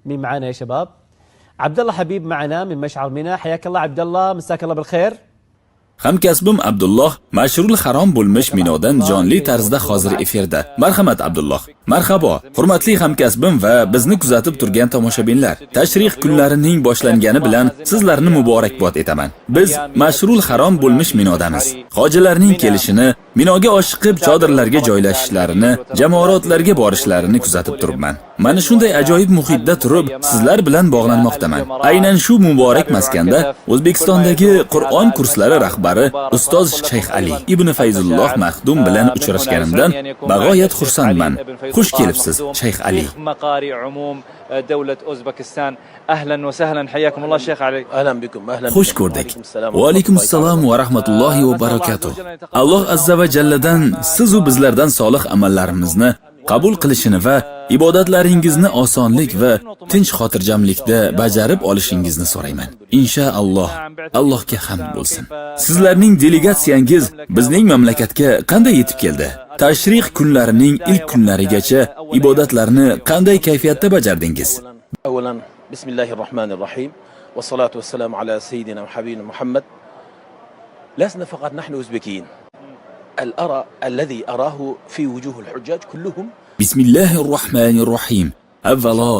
مين معانا يا شباب؟ عبد الله حبيب معنا من مشعر منى. حياك الله عبد الله، مساك الله بالخير. Hamkasbim Abdulloh Mashrul Harom bo'lmish Minodan jonli tarzda hozir efirda. Marhamat, Abdulloh. Marhabo, hurmatli hamkasbim va bizni kuzatib turgan tomoshabinlar. Tashrih kunlarining boshlangani bilan sizlarni muborakbod etaman. Biz Mashrul Harom bo'lmish Minodamiz. Hojilarning kelishini, Minoga oshiqib chodirlarga joylashishlarini, jamorotlarga borishlarini kuzatib turibman. Mana shunday ajoyib muhitda turib, sizlar bilan bog'lanmoqdaman. Aynan shu muborak maskanda O'zbekistondagi Qur'on kurslari rahbari ustoz Shayx Ali ibn Fayzulloh Mahdum bilan uchrashganimdan bag'oyat xursandman. Xush kelibsiz, Shayx Ali. مقاري عموم دولة أوزبكستان، أهلا وسهلا، حياكم الله شيخ علي. اهلا بكم، اهلا. Xush ko'rdik. Va alaykum assalom va rahmatullohi va barakatuh. Alloh azza va jalladan siz u bizlardan solih amallarimizni qabul qilishini va ibodatlaringizni osonlik va tinch xotirjamlikda bajarib olishingizni so'rayman. Inshaalloh. Allohga hamd bo'lsin. Sizlarning delegatsiyangiz bizning mamlakatga qanday yetib keldi? Tashrih kunlarining ilk kunlarigacha ibodatlarni qanday kayfiyatda bajardingiz? اولا، بسم الله الرحمن الرحيم، والصلاة والسلام على سيدنا وحبيبنا محمد. لسنا فقط نحن أوزبكيين، الأرى الذي أراه في وجوه الحجاج كلهم. Bismillahir rohmanir rohim. Avvalo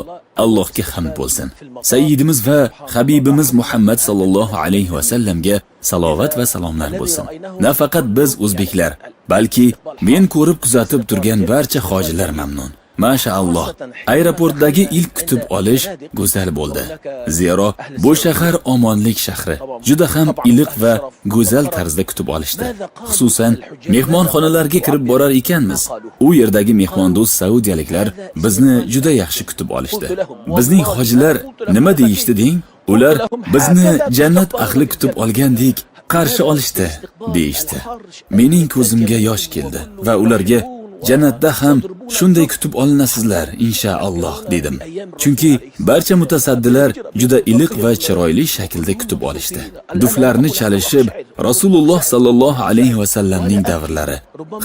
Allohga hamd bo'lsin. Sayyidimiz va habibimiz Muhammad sallallohu alayhi va sallamga salovat va salomlar bo'lsin. Nafaqat biz o'zbeklar, balki men ko'rib kuzatib turgan barcha hojilar mamnun. Mashaalloh. Aeroportdagi ilk kutib olish go'zal bo'ldi. Zero bu shahar omonlik shahri. Juda ham iliq va go'zal tarzda kutib olishdi. Xususan, mehmonxonalarga kirib borar ekanmiz, u yerdagi mehmondo'st saudiyaliklar bizni juda yaxshi kutib olishdi. Bizning hojilar nima deyishdi deng? Ular bizni jannat ahli kutib olgandek qarshi olishdi, deyishdi. Mening ko'zimga yosh keldi va ularga jannatda ham shunday kutib olinasizlar inshaalloh dedim. Chunki barcha mutasaddilar juda iliq va chiroyli shaklda kutib olishdi. Duflarni chalishib, Rasululloh sallallohu alayhi va sallamning davrlari,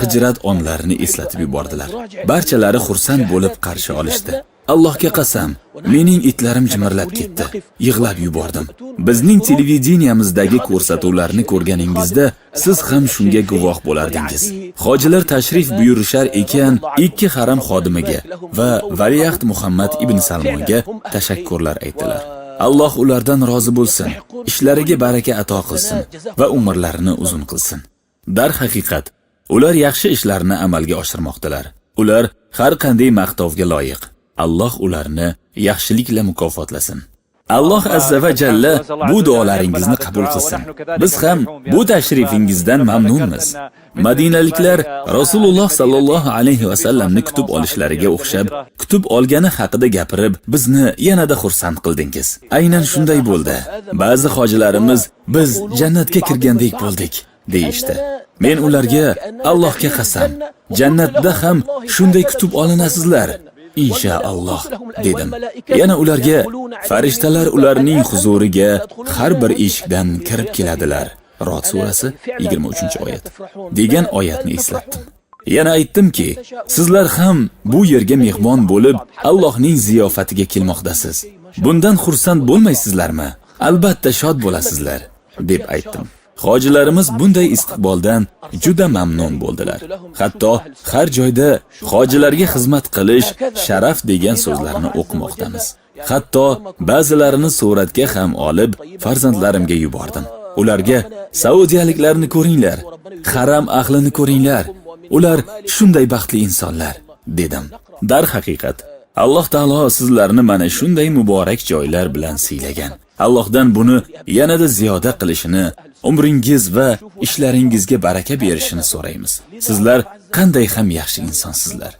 hijrat onlarini eslatib yubordilar. Barchalari xursand bo'lib qarshi olishdi. Allohga qasam, mening etlarim jimirlab ketdi. Yig'lab yubordim. Bizning televideniyamizdagi ko'rsatuvlarni ko'rganingizda siz ham shunga guvoh bo'lardingiz. Hojilar tashrif buyurishar ekan, ikki haram xodimiga va valiahd Muhammad ibn Salmonga tashakkurlar aytdilar. Alloh ulardan rozi bo'lsin, ishlariga baraka ato qilsin va umrlarini uzun qilsin. Darhaqiqat, ular yaxshi ishlarni amalga oshirmoqdalar. Ular har qanday maqtovga loyiq. Alloh ularni yaxshilikla mukofotlasin. Alloh azza va jalla bu duolaringizni qabul qilsin. Biz ham bu tashrifingizdan mamnunmiz. Madinaliklar Rasululloh sallallohu alayhi va sallamni kutib olishlariga o'xshab kutib olgani haqida gapirib, bizni yanada xursand qildingiz. Aynan shunday bo'ldi. Ba'zi hojilarimiz biz jannatga kirgandek bo'ldik deyishdi. Men ularga Allohga qasam, jannatda ham shunday kutib olinasizlar inshaalloh dedim. Yana ularga farishtalar ularning huzuriga har bir eshikdan kirib keladilar. Rod surasi 23-oyat degan oyatni eslatdim. Yana aytdimki, sizlar ham bu yerga mehmon bo'lib, Allohning ziyofatiga kelmoqdasiz. Bundan xursand bo'lmaysizlarmi? Albatta shod bo'lasizlar, deb aytdim. Hojilarimiz bunday istiqboldan juda mamnun bo'ldilar. Hatto har joyda hojilarga xizmat qilish sharaf degan so'zlarni o'qimoqdamiz. Hatto ba'zilarini suratga ham olib, farzandlarimga yubordim. Ularga saudiyaliklarni ko'ringlar, haram ahlini ko'ringlar. Ular shunday baxtli insonlar, dedim. Darhaqiqat, Alloh taolo sizlarni mana shunday muborak joylar bilan siylagan. Allohdan buni yanada ziyoda qilishini, umringiz va ishlaringizga baraka berishini so'raymiz. Sizlar qanday ham yaxshi insonsizlar.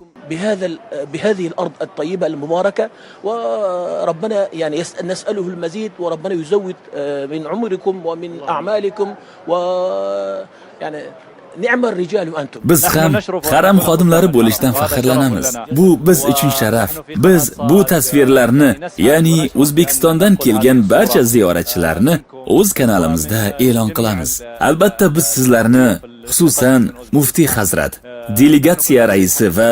بهذه الأرض الطيبة المباركة، وربنا يعني نسأله المزيد، وربنا يزود من عمركم ومن أعمالكم، و يعني نعم الرجال أنتم. Biz ham haram xodimlari bo'lishdan faxrlanamiz. Bu biz uchun sharaf. Biz bu tasvirlarni, ya'ni O'zbekistondan kelgan barcha ziyoratchilarni o'z kanalimizda e'lon qilamiz. Albatta biz sizlarni Xususan, muftiy hazrat, delegatsiya raisi va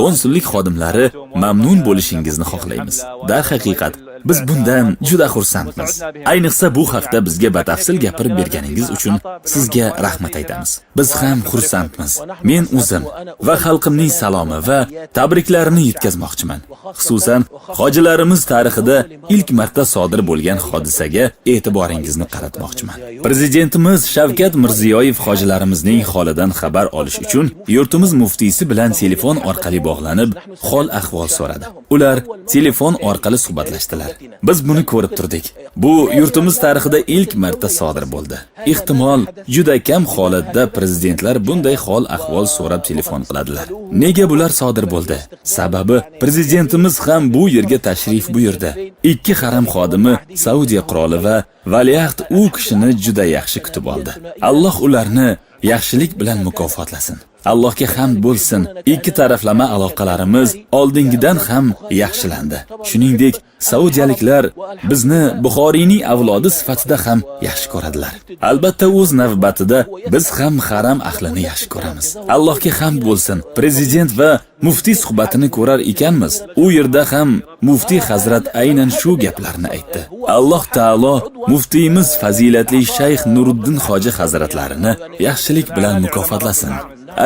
konsullik xodimlari mamnun bo'lishingizni xohlaymiz. Darhaqiqat, biz bundan juda xursandmiz. Ayniqsa bu haqda bizga batafsil gapirib berganingiz uchun sizga rahmat aytamiz. Biz ham xursandmiz. Men o'zim va xalqimning salomi va tabriklarini yetkazmoqchiman. Xususan, hojilarimiz tarixida ilk marta sodir bo'lgan hodisaga e'tiboringizni qaratmoqchiman. Prezidentimiz Shavkat Mirziyoyev hojilarimizning holidan xabar olish uchun yurtimiz muftiysi bilan telefon orqali bog'lanib, hol ahvol so'radi. Ular telefon orqali suhbatlashdilar. Biz buni ko'rib turdik. Bu yurtimiz tarixida ilk marta sodir bo'ldi. Ehtimol, juda kam holatda prezidentlar bunday hol ahvol so'rab telefon qiladilar. Nega bular sodir bo'ldi? Sababi prezidentimiz ham bu yerga tashrif buyurdi. Ikki haram xodimi Saudiya qiroli va valiahd u kishini juda yaxshi kutib oldi. Alloh ularni yaxshilik bilan mukofotlasin. Allohga hamd bo'lsin, ikki taraflama aloqalarimiz oldingidan ham yaxshilandi. Shuningdek, saudiyaliklar bizni Buxoriyning avlodi sifatida ham yaxshi ko'radilar. Albatta, o'z navbatida biz ham haram ahlini yaxshi ko'ramiz. Allohga hamd bo'lsin, prezident va muftiy suhbatini ko'rar ekanmiz. U yerda ham muftiy hazrat aynan shu gaplarni aytdi. Alloh taolo muftiyimiz fazilatli shayx Nuriddin hoji hazratlarini yaxshilik bilan mukofotlasin.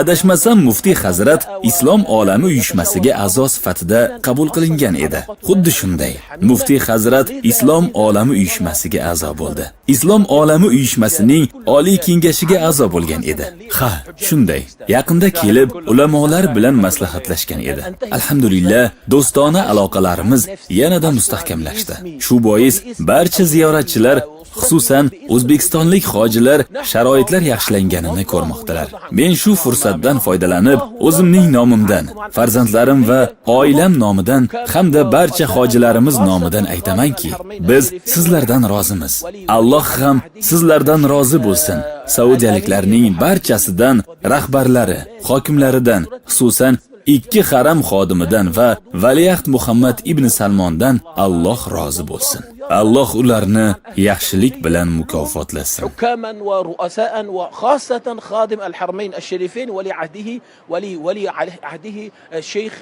Adashmasam, muftiy hazrat Islom olami uyushmasiga a'zo sifatida qabul qilingan edi. Xuddi shunday, muftiy hazrat Islom olami uyushmasiga a'zo bo'ldi. Islom olami uyushmasining oliy kengashiga a'zo bo'lgan edi. Ha, shunday. Yaqinda kelib ulamolar bilan maslahatlashgan edi. Alhamdulillah, do'stona aloqalarimiz yanada mustahkamlashdi. Shu bois barcha ziyoratchilar, xususan o'zbekistonlik hojilar sharoitlar yaxshilanganini ko'rmoqdalar. Men shu fursatdan foydalanib, o'zimning nomimdan, farzandlarim va oilam nomidan hamda barcha hojilarimiz nomidan aytamanki, biz sizlardan rozimiz. Alloh ham sizlardan rozi bo'lsin. Saudiyaliklarning barchasidan, rahbarlari, hokimlaridan, xususan ikki haram xodimidan va valiahd Muhammad ibn Salmondan Alloh rozi bo'lsin. Alloh ularni yaxshilik bilan mukofotlasin. حكاما ورؤساء وخاصة خادم الحرمين الشريفين ولي عهده ولي ولي عهده الشيخ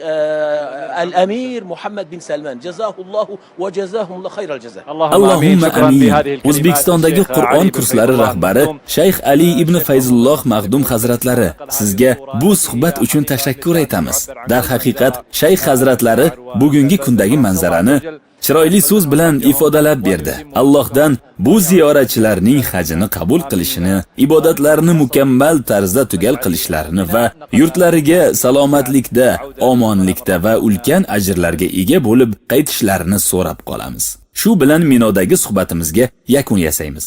الأمير محمد بن سلمان، جزاه الله وجزاهم الله خير الجزاء. اللهم آمين. Allohumma شكرا amin. بهذه الكلمات O'zbekistondagi الشيخ Qur'on علي بن kurslari فيض الله rahbari المخدوم. Shayx Ali ibn Fayzulloh Maxdum hazratlari, sizga bu suhbat uchun tashakkur aytamiz. Darhaqiqat, shayx hazratlari bugungi kundagi manzarani chiroyli so'z bilan ifodalab berdi. Allohdan bu ziyoratchilarning hajini qabul qilishini, ibodatlarini mukammal tarzda tugal qilishlarini va yurtlariga salomatlikda, omonlikda va ulkan ajrlarga ega bo'lib qaytishlarini so'rab qolamiz. Shu bilan Minodagi suhbatimizga yakun yasaymiz.